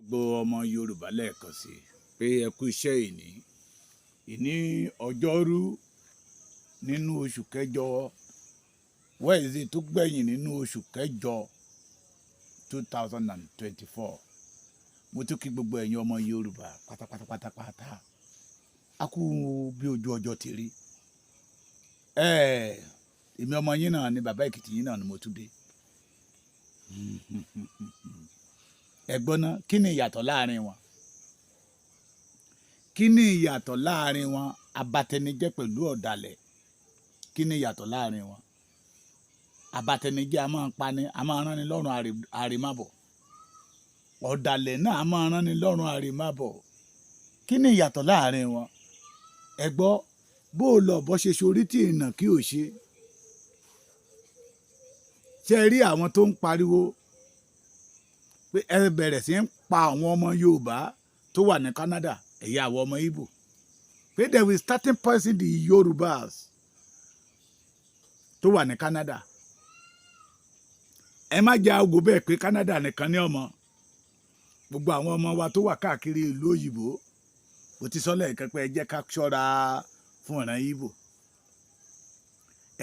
Gbogbo ọmọ Yorùbá lẹ́ẹ̀kan sí pé ẹ kú iṣẹ́ ìní ìní, ọjọ́rú nínú oṣù kẹjọ, Wednesday tó gbẹ̀yìn nínú oṣù kẹjọ, 2024. Mo tún kí gbogbo ẹ̀yin ọmọ Yorùbá pátápátá pátápátá. A kú bí ojú ọjọ́ ti rí. Èmi ọmọ yín náà ni, bàbá Èkìtì yín náà ni mo tún dé. Ẹ gbọ́ ná, kí ni ìyàtọ̀ láàrin wọn? Kí ni ìyàtọ̀ láàrin wọn? Abatẹnijẹ́ pẹ̀lú ọ̀dàlẹ̀, kí ni ìyàtọ̀ láàrin wọn? Abatẹnijẹ́ a máa ń pani, a máa rán ni lọ́rùn àrèmábọ̀. Ọ̀dàlẹ̀ náà a máa rán ni lọ́rùn àrèmábọ̀. Kí ni ìyàtọ̀ láàrin wọn? Ẹ gbọ́, bó o lọ bọ́ ṣe sorí tí ìnà kí o ṣe ṣe rí àwọn tó ń pariwo pé ẹ bẹ̀rẹ̀ sí ń pa àwọn ọmọ Yorùbá tó wà ní Canada, ẹ̀yà àwọn ọmọ Igbo, pé they will starting poison the Yorùbás tó wà ní Canada. Ẹ má jẹ́ àgọ́ bẹ́ẹ̀ pé Canada nìkan ní ọmọ. Gbogbo àwọn ọmọ wa tó wà káàkiri ìlú òyìnbó, bó ti sọ lẹ́ẹ̀kan pé ẹ jẹ́ ká ṣọ́ra fún ìran Igbo,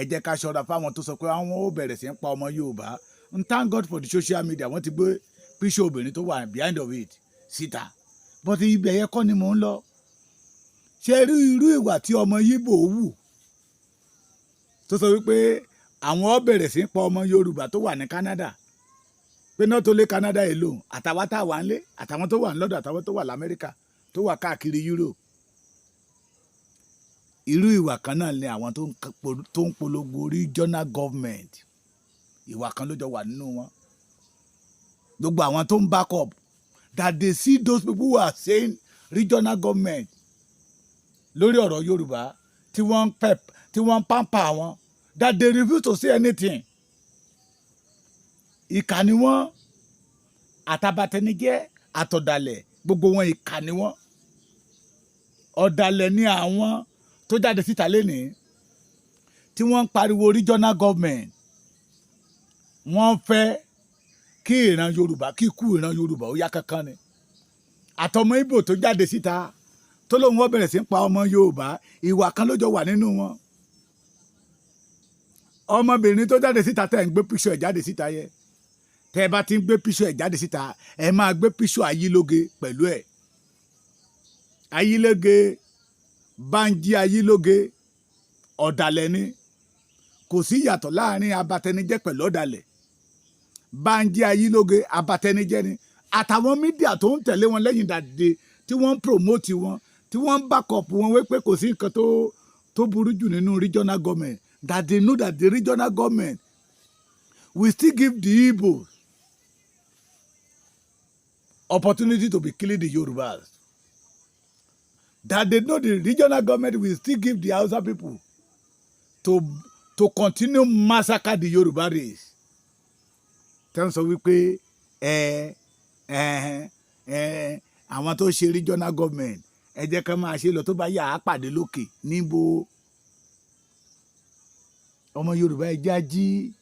ẹ jẹ́ ká ṣọ́ra fáwọn tó sọ pé àwọn ó bẹ̀rẹ̀ sí ń pa ọmọ Yorùbá. And thank God for the social media, wọ́n ti gbé píṣọ obìnrin tó wà behind of it síta. But ibẹ̀ yẹn kọ́ ni mò ń lọ. Ṣe rí irú ìwà tí ọmọ Yíbò wù tó sọ wípé àwọn ó bẹ̀rẹ̀ sí ń pa ọmọ Yorùbá tó wà ní Canada, pé náà tó lé Canada alone, àtàwọn tá a wà nílé, àtàwọn tó wà ní London, àtàwọn tó wà lamẹ́ríkà, tó wà káàkiri Europe? Irú ìwà kan náà ni àwọn tó ń polongo regional government. Ìwà kan ló jọ wà nínú wọn. Gbogbo àwọn tó ń back up, that they see those people who are saying regional government lórí ọ̀rọ̀ Yorùbá, tí wọ́n ń pep, tí wọ́n ń pamper wọn, that they refuse to say anything. Ìkà ni wọ́n. Àtàbàtẹnijẹ́, àtọ̀dàlẹ̀, gbogbo wọn, ìkà ni wọ́n. Ọ̀dàlẹ̀ ni àwọn tó jáde síta lénìí tí wọ́n ń pariwo regional government. Wọ́n fẹ́ kí ìran Yorùbá, kí ikú ìran Yorùbá ó yá kankan ni. Àtọmọ Ìgbò tó jáde síta tó lóun wọ́n bẹ̀rẹ̀ sí ń pa ọmọ Yorùbá, ìwà kan ló jọ wà nínú wọn. Ọmọbìnrin tó jáde síta tẹ̀ ń gbé píṣọ ẹ̀ jáde síta yẹ, tẹ́ ẹ bá ti ń gbé píṣọ ẹ̀ jáde síta, ẹ máa gbé píṣọ Ayílóge pẹ̀lú ẹ̀. Ayílóge, Bánjí Ayílóge, ọ̀dàlẹ̀ ni. Kò sí ìyàtọ̀ láàrin abatẹnijẹ́ pẹ̀lú ọ̀dàlẹ̀. Bánjí Ayílóge, abatẹnijẹ́ ni. Àtàwọn media tó ń tẹ̀lé wọn lẹ́yìn dàdé, tí wọ́n ń promote wọn, tí wọ́n ń back up wọn wípé kò sí nǹkan tó burú jù nínú regional government, that they know that the regional government will still give the Igbos opportunity to be killing the Yorubas, that they know the regional government will still give the Hausa people to continue massacre the Yoruba race. Tẹ́ ń sọ wípé ẹ ẹ ẹ àwọn tó ṣe regional government, ẹ jẹ́ ká máa ṣe lọ, tó bá yà á pàdé lókè níbo. Ọmọ Yorùbá, ẹ já jí.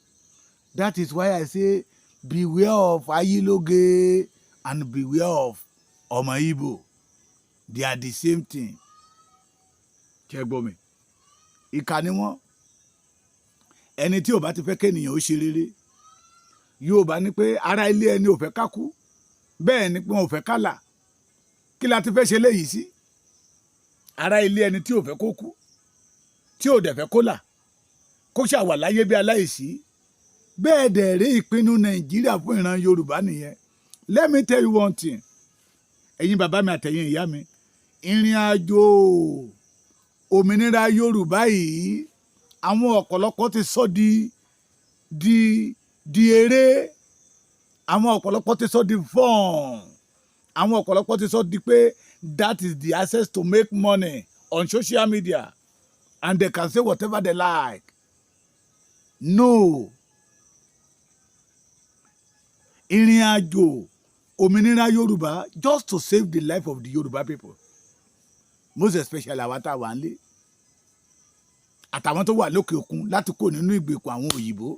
That is why I say beware of Ayiloge and beware of ọmọ Igbo. They are the same thing. Ṣé gbọ́ mi? Ìkà ni wọ́n. Ẹni tí ò bá ti fẹ́ kéènìyàn ó ṣe rere, Yorùbá ní pé ara ilé ẹni ò fẹ́ ká kú, bẹ́ẹ̀ ni pé wọn ò fẹ́ ká là. Kí la ti fẹ́ ṣe léyìí sí? Ara ilé ẹni tí ò fẹ́ kó kú, tí ò dẹ̀ fẹ́ kó là, kó ṣàwà láyé bí aláìsí. Bẹ́ẹ̀ dẹ̀ rí, ìpinnu Nàìjíríà fún ìran Yorùbá nìyẹn. Let me tell you one thing, ẹ̀yin bàbá mi àtẹ̀yin ìyá mi, ìrìn àjò òmìnira Yorùbá yìí, àwọn ọ̀pọ̀lọpọ̀ ti sọ di eré. Àwọn ọ̀pọ̀lọpọ̀ ti sọ di fun. Àwọn ọ̀pọ̀lọpọ̀ ti sọ di pé that is the access to make money on social media and they can say whatever they like. No. Ìrìn àjò òmìnira Yorùbá, just to save the life of the Yorùbá people, most especially àwa tá a wà nílé àtàwọn tó wà lókè òkun, láti kó nínú ìgbèkùn àwọn òyìnbó.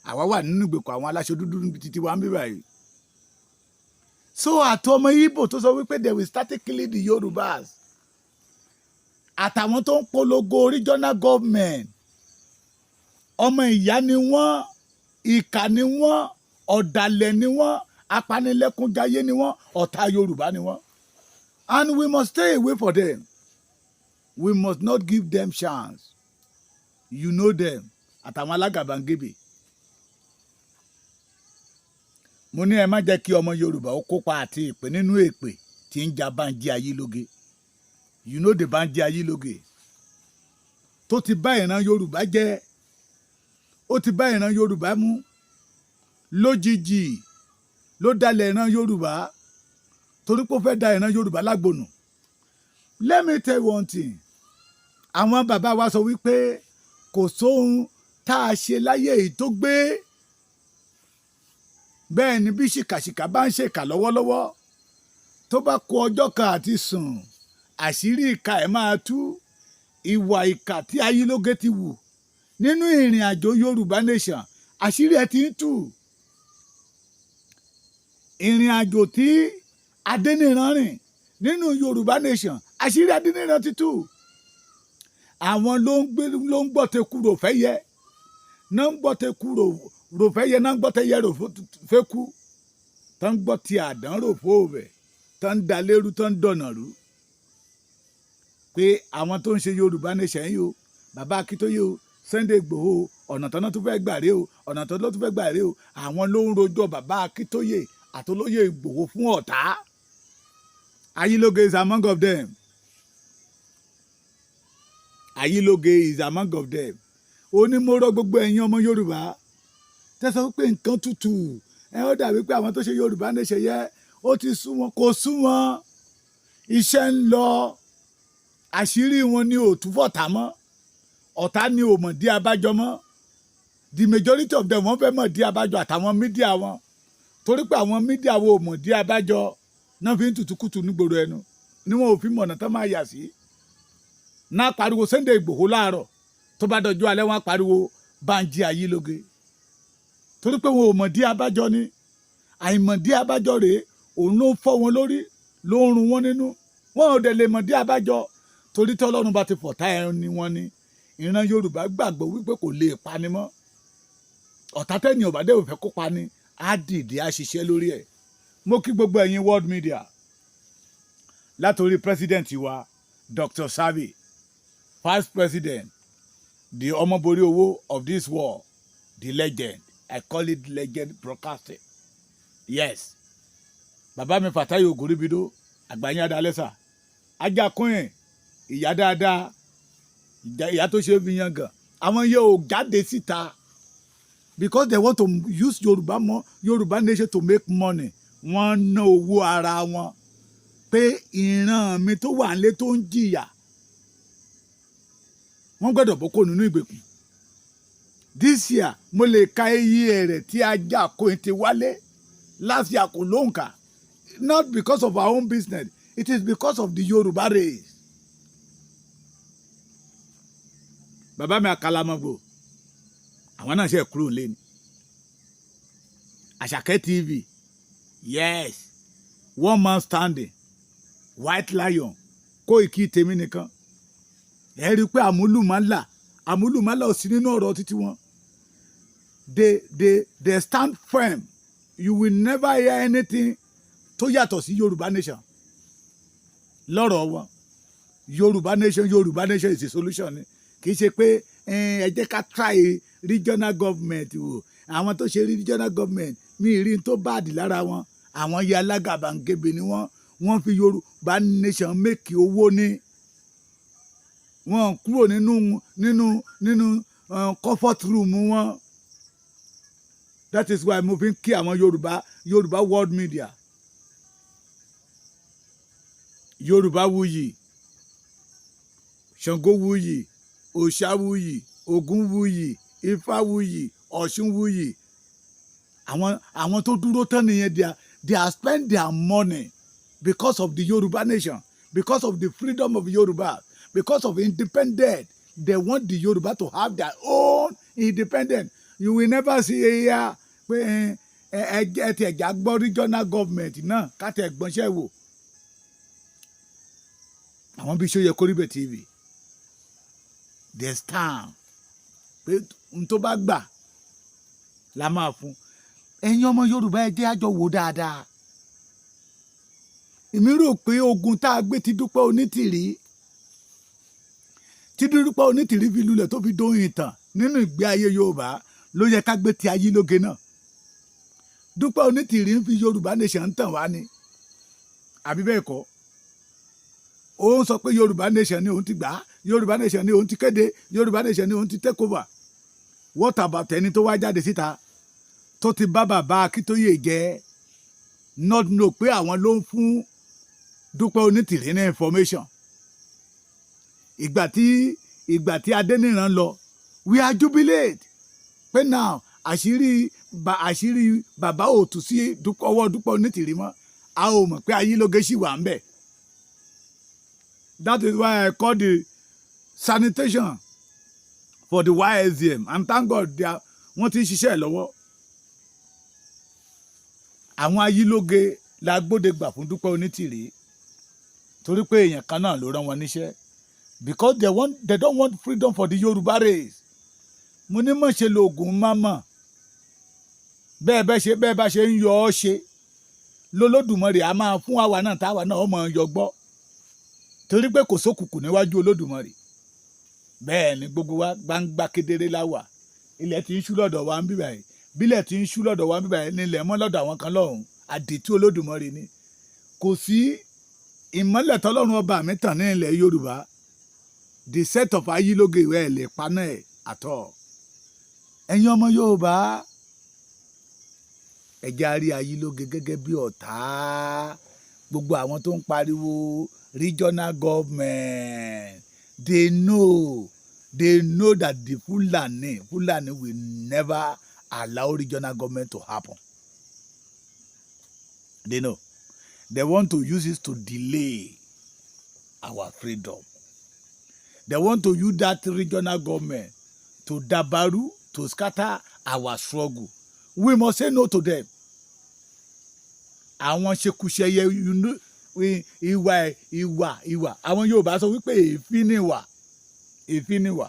Àwa wà nínú ìgbèkùn àwọn aláṣọ dúdú níbi títí wa ń bí báyìí. So àti ọmọ Ìgbò tó sọ wípé they will start killing the Yorùbás, àtàwọn tó ń polongo regional government, ọmọ ìyá ni wọ́n, ìkà ni wọ́n, ọ̀dàlẹ̀ ni wọ́n, apanilẹ́kúnjayé ni wọ́n, ọ̀tá Yorùbá ni wọ́n, and we must stay away for them. We must not give them chance. You know them, àtàwọn alágàbàǹgebè. Mo ní ẹ má jẹ́ kí ọmọ Yorùbá ó kópa àti ìpín nínú èpè tí ń ja Bánjí Ayílóge. You know the Bánjí Ayílóge tó ti bá ìran Yorùbá jẹ́, ó ti bá ìran Yorùbá mú lójijì, ló dalẹ̀ ìran Yorùbá torí pé ó fẹ́ da ìran Yorùbá lágbónú. Let me tell you one thing. Àwọn bàbá wa sọ wípé kò sóhun tá a ṣe láyé èyí tó gbé. Bẹ́ẹ̀ ni, bí ṣìkàṣìkà bá ń ṣèkà lọ́wọ́lọ́wọ́, tó bá kó ọjọ́ kan àti sùn, àṣírí ìka ẹ̀ máa tú. Ìwà ìkà tí Ayílóge ti wù nínú ìrìn àjò Yorùbá nation, àṣírí ẹ̀ ti ń tú. Ìrìn àjò tí Adéníran rìn nínú Yorùbá nation, àṣírí Adéníran ti tú. Àwọn ló ń gbé, ló ń gbọ́ teku rò fẹ́ yẹ náà, ń gbọ́ teku rò fẹ́ yẹ náà, ń gbọ́ tẹ́yẹ rò fẹ́ kú, tó ń gbọ́ ti àdán rò fóòbẹ̀, tó ń da lérú, tó ń dọ̀nà rú, pé àwọn tó ń ṣe Yorùbá nation yìí o, bàbá Akíntóyè o, Sunday Igboho, ọ̀nà tọ́nà tó fẹ́ gbà rè o, ọ̀nà tọ́nà tó fẹ́ gbà rè o. Àwọn ló ń rojọ́ bàbá Akíntóyè àtolóyè Igboho fún ọ̀tá. Ayílóge is among of them. Ayílóge is among of them. Ó ní mo rọ gbogbo ẹ̀yin ọmọ Yorùbá tẹ́sán pé nǹkan tutù ẹ, ó dàbí pé àwọn tó ṣe Yorùbá nation yẹ, ó ti sú wọn. Kò sú wọn, iṣẹ́ ń lọ. Àṣírí wọn ni ò túbọ̀ tà mọ́, ọ̀tá ni ò mọ̀ dí abájọ mọ́. The majority of them, wọ́n fẹ́ mọ̀ dí abájọ àtàwọn media wọn, torí pé àwọn media wo ò mọ̀ dí abájọ náà fi ń tutùkùtù nígboro ẹnu ni wọn ò fi mọ̀nà tán máa yà sí náà. Pariwo Sunday Igboho láàárọ̀, tó bá dọjú alẹ́, wọn á pariwo Bánjí Ayílóge, torí pé wọn ò mọ̀ dí abájọ ni. Àìmọ̀ dí abájọ rèé, òun ló ń fọ́ wọn lórí, ló ń run wọn nínú. Wọn ò dẹ̀ lè mọ̀ dí abájọ, torí tí Ọlọ́run bá ti fọ̀tá ẹni wọn ni ìran Yorùbá gbàgbọ́ wípé kò lè pani mọ́. Ọ̀tá tẹ́ni ò bá dé òfẹ́ kó pani, á dìde, á ṣiṣẹ́ lórí ẹ̀. Mo kí gbogbo ẹ̀yin world media, látòrí president wa, Dr. Sabi, vice president, the ọmọborí owó of this world, the legend. I call it legend broadcasting. Yes, bàbá mi Fàtáyé Ògúnríbidó, àgbáyé adalẹ́sà, ajakùn ìyá dáadáa, ìyá tó ṣe é fi yan gàn. Àwọn yẹn ò jáde síta because they want to use Yorùbá mọ Yorùbá nation to make money. Wọ́n ná owó ara wọn pé ìran mi tó wà nílé tó ń jìyà, wọ́n gbọ́dọ̀ bọ́ kó nínú ìgbèkùn. This year, mo lè ka iye ẹ̀rẹ̀ tí ajá kò ti wálé. Last year kò lóǹkà. Not because of our own business, it is because of the Yorùbá race. Bàbá mi Àkàlàmọ̀gbò, àwọn náà ṣe kúrò lé ní Àṣàkẹ́ TV. Yes, one man standing, white lion, Kóìkì tèmi nìkan. Ẹ rí i pé àmúlùmálà, àmúlùmálà ò sí nínú ọ̀rọ̀ títí wọn. They stand firm. You will never hear anything tó yàtọ̀ sí Yorùbá nation lọ́rọ̀ wọn. Yorùbá nation, Yorùbá nation is a solution ni. Kì í ṣe pé ẹ jẹ́ ká try regional government wò. Àwọn tó ṣe regional government mi rí tó bad lára wọn. Àwọn yẹ alágàbàǹgebè ni wọ́n. Wọ́n fi Yorùbá nation make owó ní wọ́n kúrò nínú comfort room wọn. That is why mo fi ń kí àwọn Yorùbá world media, Yorùbá wuyì, Ṣàngó wuyì, Òòṣà wuyì, Ògún wuyì, Ifá wuyì, Ọ̀ṣun wuyì. Àwọn tó dúró tán nìyẹn. They are spend their money because of the Yorùbá nation, because of the freedom of Yorùbá, because of independence. They want the Yorùbá to have their own independence. You will never see here pé Ẹ ẹ ẹ ti ẹ̀já gbọ́ regional government náà ká tẹ̀ gbọ́nṣẹ́ wò. Àwọn bíi Ṣóyẹ Kórìbẹ̀ TV, they stand pé n tó bá gbà la máa fún. Ẹ̀yin ọmọ Yorùbá, ẹ jẹ́ àjọ wò dáadáa. Èmi rò pé ogun tá a gbé ti Dúpẹ́ Onítìrí, tí Dúpẹ́ Onítìrí fi lulẹ̀ tó fi dóhun ìtàn nínú ìgbé ayé Yorùbá, ló yẹ ká gbé ti Ayílóge náà. Dúpẹ́ Onítìrí ń fi Yorùbá nation tàn wá ni, àbí bẹ́ẹ̀ kọ́? Ó ń sọ pé Yorùbá nation ni òun ti gbà á, Yorùbá nation ni òun ti kéde, Yorùbá nation ni òun ti take over. What about ẹni tó wá jáde síta tó ti bá bàbá Akíntóyè jẹ́, not know pé àwọn ló ń fún Dúpẹ́ Onítìrí ní information? Ìgbà tí Adéníran lọ, we are jubilate pé now àṣírí bàbá ò tú sí ọwọ́ Dúpẹ́ Onítìrí mọ́. A ò mọ̀ pé Ayílóge ṣì wà ń bẹ̀. That is why I call the sanitation for the YSDM, and thank God they are, wọ́n ti ń ṣiṣẹ́ ẹ̀ lọ́wọ́. Àwọn Ayílóge la gbóde gbà fún Dúpẹ́ Onítìrí, torí pé èèyàn kan náà ló rán wọn níṣẹ́, because they don't want freedom for the Yorùbá race. Mo ní mọ̀ ṣe lóògùn mámọ̀ bẹ́ẹ̀ bẹ́ẹ̀ ṣe bẹ́ẹ̀ bá ṣe ń yọ ọ́ ṣe lọ́lọ́dùmarè a máa fún àwa náà, táwa náà ọmọ yọ gbọ́, torí pé kò sókùnkùn níwájú Olódùmarè. Bẹ́ẹ̀ ni gbogbo wa, gbangba kedere la wà. Ilẹ̀ tí ń ṣú lọ́dọ̀ wa ń bíbà yìí, bílẹ̀ tí ń ṣú lọ́dọ̀ wa ń bíbà yìí, nílẹ̀ mọ́ lọ́dọ̀ àwọn kan lọ́hùn. Àdìtú Olódùmarè ni. Kò sí ìmọ́lẹ̀ tọ́lọ́run ọba mi tàn ní ilẹ̀ Yorùbá, the set of Ayílóge ìwé ẹ̀ lè paná ẹ̀ àtọ̀. Ẹ̀yin ọmọ Yorùbá, ẹ jẹ́ á rí Ayílóge gẹ́gẹ́ bí ọ̀tá. Gbogbo àwọn tó ń pariwo regional government, they know that the Fulani will never allow regional government to happen. They know they want to use it to delay our freedom. They want to use that regional government to dabaru, to scatter our struggle. We must say no to them. Àwọn ṣekúṣẹyẹ, ìwà ìwà ìwà, àwọn Yorùbá sọ wípé èéfín ni ìwà, èéfín ni ìwà,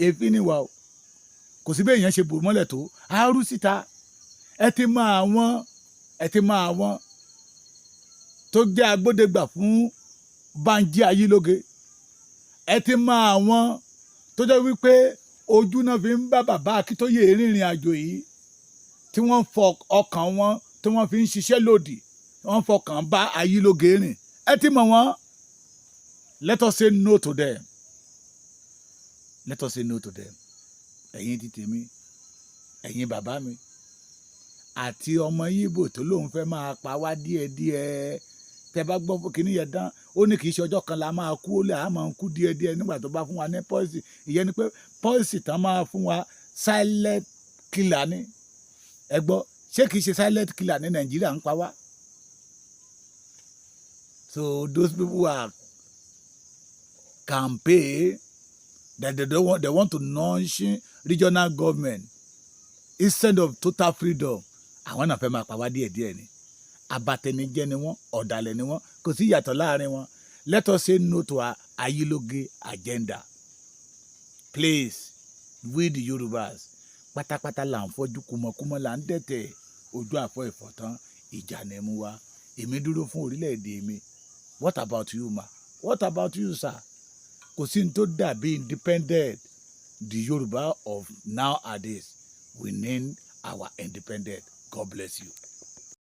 èéfín ni ìwà o. Kò sí bí èèyàn ṣe bò mọ́lẹ̀ tó, àárú síta. Ẹ ti mọ àwọn tó jẹ́ agbódegbà fún Bánjí Ayílóge. Ẹ ti mọ àwọn tó jẹ́ wípé ojú náà fi ń bá bàbá Akíntóyè rìnrìn àjò yìí, tí wọ́n fọ ọkàn wọn, tí wọ́n fi ń ṣiṣẹ́ lòdì, wọ́n fọkàn bá Ayílóge rìn. Ẹ ti mọ̀ wọ́n. Let us say no to them. Let us say no to them. Ẹ̀yin ti tèmi, ẹ̀yin bàbá mi, àti ọmọ Yíbò tó lóun fẹ́ máa pa wá díẹ̀díẹ̀, tẹ bá gbọ́ kíní yẹn dán, ó ní kì í ṣe ọjọ́ kan la máa kú, ó lè á máa kú díẹ̀díẹ̀ nígbà tó bá fún wa ní poison. Ìyẹn ni pé poison tán máa fún wa, silent killer ni. Ẹ gbọ́, ṣé kì í ṣe silent killer ní Nàìjíríà ń pa wá? So those people are campaign that they don't want, they want to launch regional government instead of total freedom. Àwọn náà fẹ́ máa pa wá díẹ̀díẹ̀ ni. Abatẹnijẹ́ ni wọ́n, ọ̀dàlẹ̀ ni wọ́n, kò sí ìyàtọ̀ láàrin wọn. Let us say no to our Ayiloge agenda, please. We the Yorubas, pátápátá là ń fọ́jú, kùmọ̀kùmọ̀ là ń dẹ̀tẹ̀, ojú àfọ̀ ìfọ̀tán, ìjà ni mú wa. Èmi dúró fún orílẹ̀-èdè mi. What about you, ma? What about you, sir? Kò sí ní tó dàbí independent. The Yorùbá of nowadays, we need our independent. God bless you.